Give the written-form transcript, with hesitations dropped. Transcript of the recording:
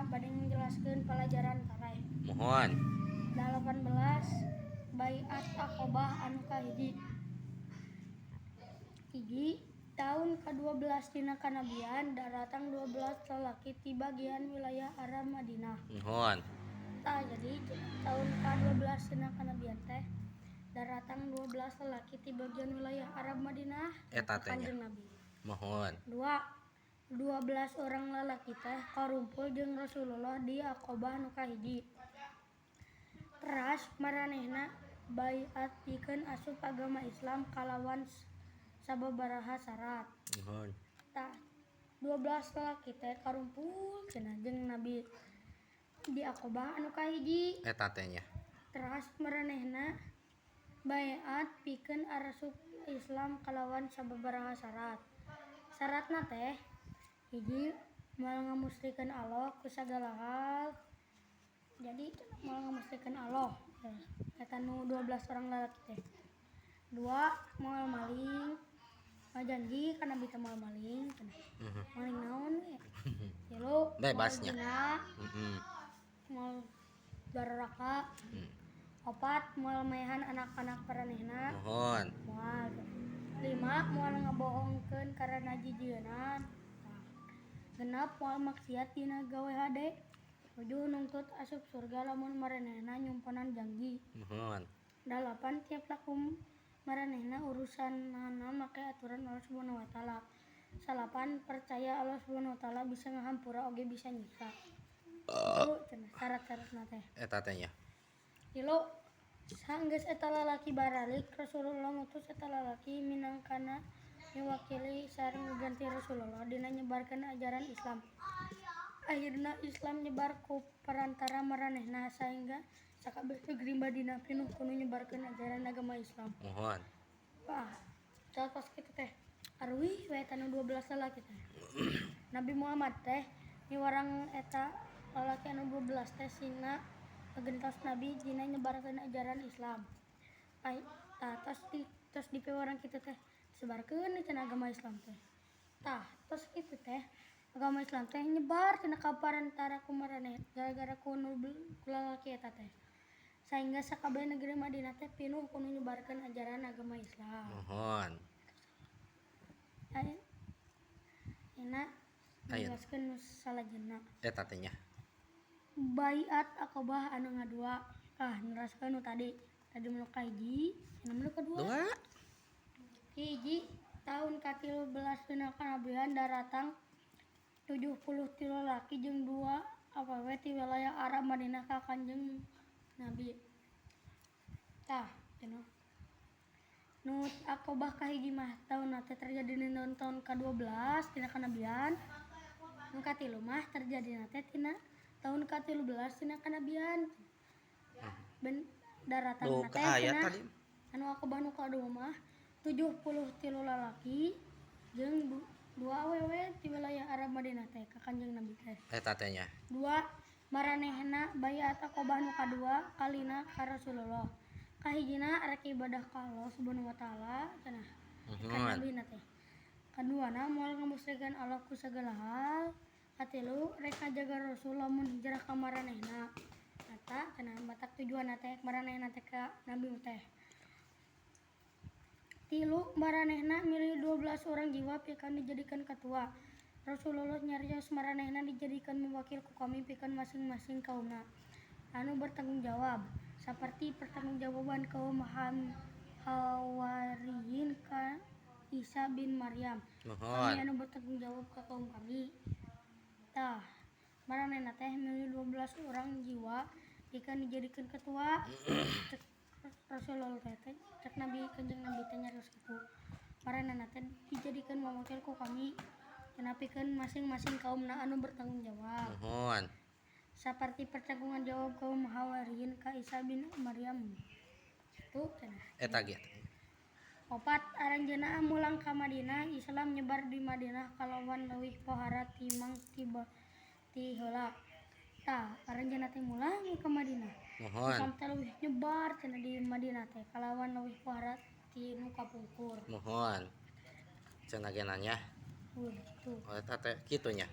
Ayeuna bade ngajelaskeun palajaran tareh. Muhun. 18 Baiat Aqabah anu kahiji. Hiji, tahun ka-12 tina kanabian daratang 12 lalaki ti bagian wilayah Arab Madinah. Muhun. Tah, jadi tahun ka-12 tina kanabian teh daratang 12 lalaki ti bagian wilayah Arab Madinah Eta teh nya. Kanjeng Nabi. Muhun. Dua, 12 orang lalaki teh karumpul jeung Rasulullah di Aqabah nu kahiji. Teras maranehna baiat pikeun asup agama Islam kalawan sababaraha syarat. Muhun. Tah, 12 lalaki teh karumpul cenah jeung Nabi di Aqabah anu kahiji. Eta teh nya. Teras maranehna baiat pikeun arasup Islam kalawan sababaraha syarat. Syaratna teh hiji, moal ngamusrikeun Allah ku sagala hal. Jadi moal ngamusrikeun Allah. Eta nu 12 orang lalaki teh. Dua, moal maling. Janji ka Nabi teh moal maling cenah. Maling naon we? Tilu, moal Bebas nya. zina, moal dararaka. Opat, moal maehan anak-anak paranehna. Muhun. Moal. Lima, moal ngabohongkeun karena jijieunan. Tah. Genep, moal maksiat dina gawe hade. Tujuh, nungtut asup surga lamun maranehna nyumponan janji. Muhun. Dalapan, tiap laku maranehna urusanana make aturan Allah Subhanahu wa taala. Salapan, percaya Allah Subhanahu wa taala bisa ngahampura oge bisa nyiksa. Itu cenah syarat-syaratna teh. Eta teh nya. Tilu, sanggeus eta lalaki baralik, Rasulullah ngutus eta lalaki minangkana mewakili sareng ngaganti Rasulullah dina nyebarkeun ajaran Islam. Akhirna Islam nyebar ku perantara maranehna sehingga sakabeh negeri Madinah pinuh ku nu nyebarkeun ajaran agama Islam. Muhun. Wah, pas kitu teh aruih we eta nu 12 lalaki teh. Nabi Muhammad teh miwarang eta lalaki anu 12 teh sina ngagentos Nabi dina nyebarkeun ajaran Islam. Ai tah tos dipiwarang kitu teh sebarkeun cenah agama Islam teh. Tah, tos kitu teh agama Islam teh nyebar tina ka parantara ku maraneh gara-gara ku nu ku lalaki eta teh. Sehingga sakabeh negeri Madinah teh pinuh ku nu nyebarkeun ajaran agama Islam. Muhun. Ayeuna Ayeuna. jelaskeun nu salajengna. Eta teh nya. Baiat Aqabah anu ngadua. Tah, neraskeun nu tadi. Tadi nu kahiji, anu nu kadua. Dua. Hiji, tahun ka-13 dina kanabian daratang 73 lalaki jeung 2 awewe ti wilayah Arab Madinah ka Kanjeng Nabi. Tah, cenah. Nu Aqabah kahiji mah taunna teh terjadi dina tahun ka-12 tina kanabian. Nu katilu mah terjadina teh tina tahun ka-13 tina kanabian. Ben daratang Duh, teh ka aya cenah tadi. Anu Aqabah nu kadua mah 73 lalaki jeung 2 awewe ti wilayah Arab Madinah teh ka Kanjeng Nabi teh. Eta teh nya. Dua, maranehna baiat Aqabah nu kadua kalina ka Rasulullah. Kahijina rek ibadah ka Allah Subhanahu wa taala cenah. Ka Muhun. Nabi na teh. Kaduana moal ngamusrikeun Allah ku sagala hal. Katilu rek ngajaga Rasul lamun hijrah ka maranehna. Eta cenah batak tujuanna teh maranehna teh ka Nabi teh. Tilu, maranehna milih 12 orang jiwa pikeun dijadikan ketua. Rasulullah nyarios maranehna dijadikan mewakil ku kami pikeun masing-masing kaumna anu bertanggung jawab seperti pertanggungjawaban kaum Hawariyin ka Isa bin Maryam. Kami Muhun. anu bertanggung jawab ka kaum kami. Tah, maranehna teh milih 12 orang jiwa pikeun dijadikan ketua. Cek Rasulullah teh, cek Nabi Kanjeng Nabi teh nyarios kitu. Maranehna teh dijadikan mewakil ku kami cenah pikeun masing-masing kaumna anu bertanggung jawab. Muhun. Seperti pertanggungan jawab kaum Hawariyin ka Isa bin Maryam. Tuh cenah. Eta ge. Opat, aranjeunna mulang ka Madinah, Islam nyebar di Madinah kalawan leuwih pohara timang tiba ti heula. Tah, aranjeunna teh mulang ka Madinah. Muhun. Islam teh leuwih nyebar cenah di Madinah teh kalawan leuwih pohara ti nu kapungkur. Muhun. Cenah ge nanya. Gitu. Oh, eta teh kitu nya.